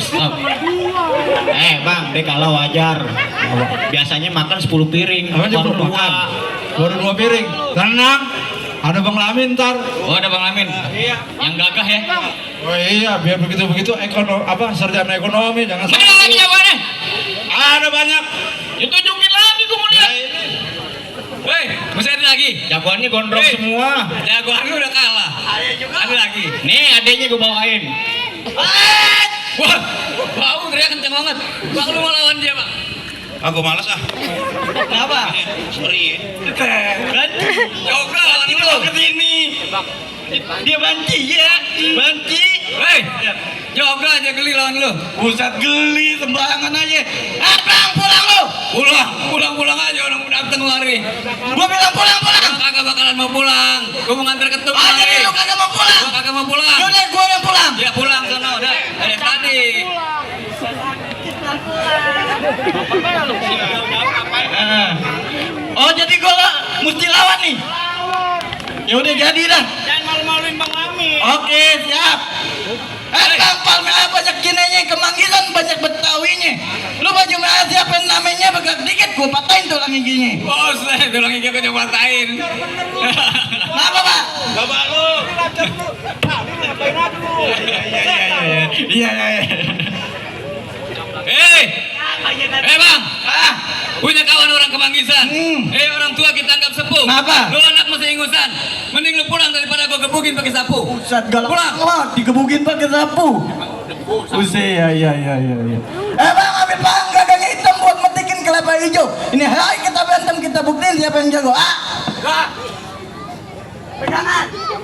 Stop. Bang, dek kalau wajar. Biasanya makan 10 piring. Baru dua piring. Tenang. Ada Bang Lamin ntar. Oh, ada Bang Lamin. Iya. Yang gagah ya. Oh iya, biar begitu sarjana ekonomi jangan Mana lagi jawabannya? Ada banyak. Ya tunjukin lagi gue mau lihat. Woi, masih ada lagi? Jagoannya gondrong semua. Jagoan lu udah kalah. Ada lagi. Nih adeknya gue bawain. Wah, bau teriak kenceng banget. Bang lu mau lawan dia, Bang? Aku malas ah. Kenapa? Sorry. Yoga lawan lu. Kesini. Dia banci ya. Banci. Hei, Yoga aja geli lawan lu. Pusat geli sembarangan aja. Pulang lu. Pulang aja orang udah dateng lari. Gua bilang pulang. Gua kagak bakalan mau pulang. Gua mau nganter ketum Ada lari. lu kagak mau pulang. Gua kagak mau pulang. Yaudah gua yang pulang. Ya pulang sono udah dari tadi. Oh jadi gua mesti lawan nih. Ya udah jadi dah. Jangan malu-maluin Bang Lamin. Oke siap. Bang Palmera banyak kinenya, kemanggisan banyak betawinya. Lu baju merah siapa yang namanya begak dikit gua patahin tulang giginya. Buset, tulang gigi gua coba patahin. Kenapa Pak? Bapak lu. Iya. Bang, punya kawan orang Kemanggisan. Orang tua kita anggap sepuh. Kenapa? Lu anak masih ingusan. Mending lu pulang daripada gua gebukin pakai sapu. Pusat galak Pulang. digebukin pakai sapu. Buset, iya. Bang ambil bang gagangnya hitam buat metikin kelapa hijau. Ini hai kita berantem kita buktiin siapa yang jago.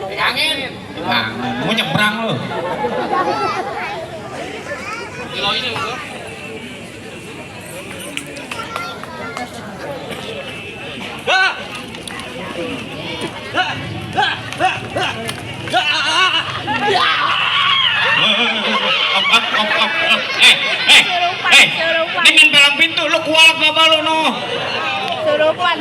Pegangin. Mau nyebrang lu. Dengan pelang pintu lu kualat bapak lu no. Surupan.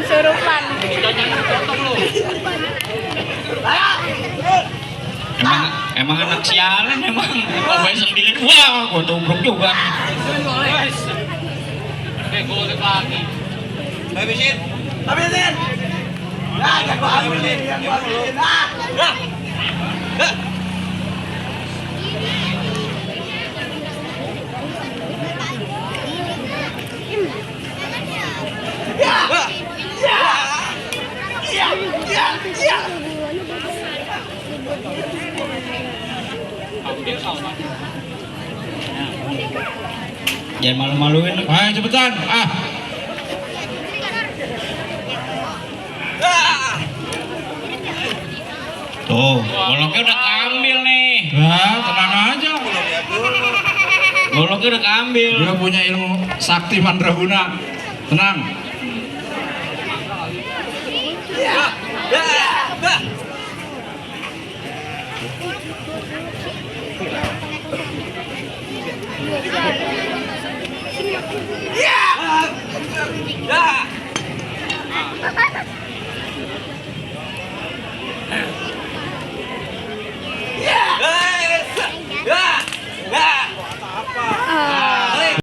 Emang anak sialan emang. Bapak sendiri. Wah, gua tubruk juga. Habisin. Yang gua habisin. Jangan malu-maluin. Ayo cepetan. Tuh, goloknya udah keambil nih. Tenang aja. Goloknya udah keambil. Dia punya ilmu sakti mandraguna. Tenang.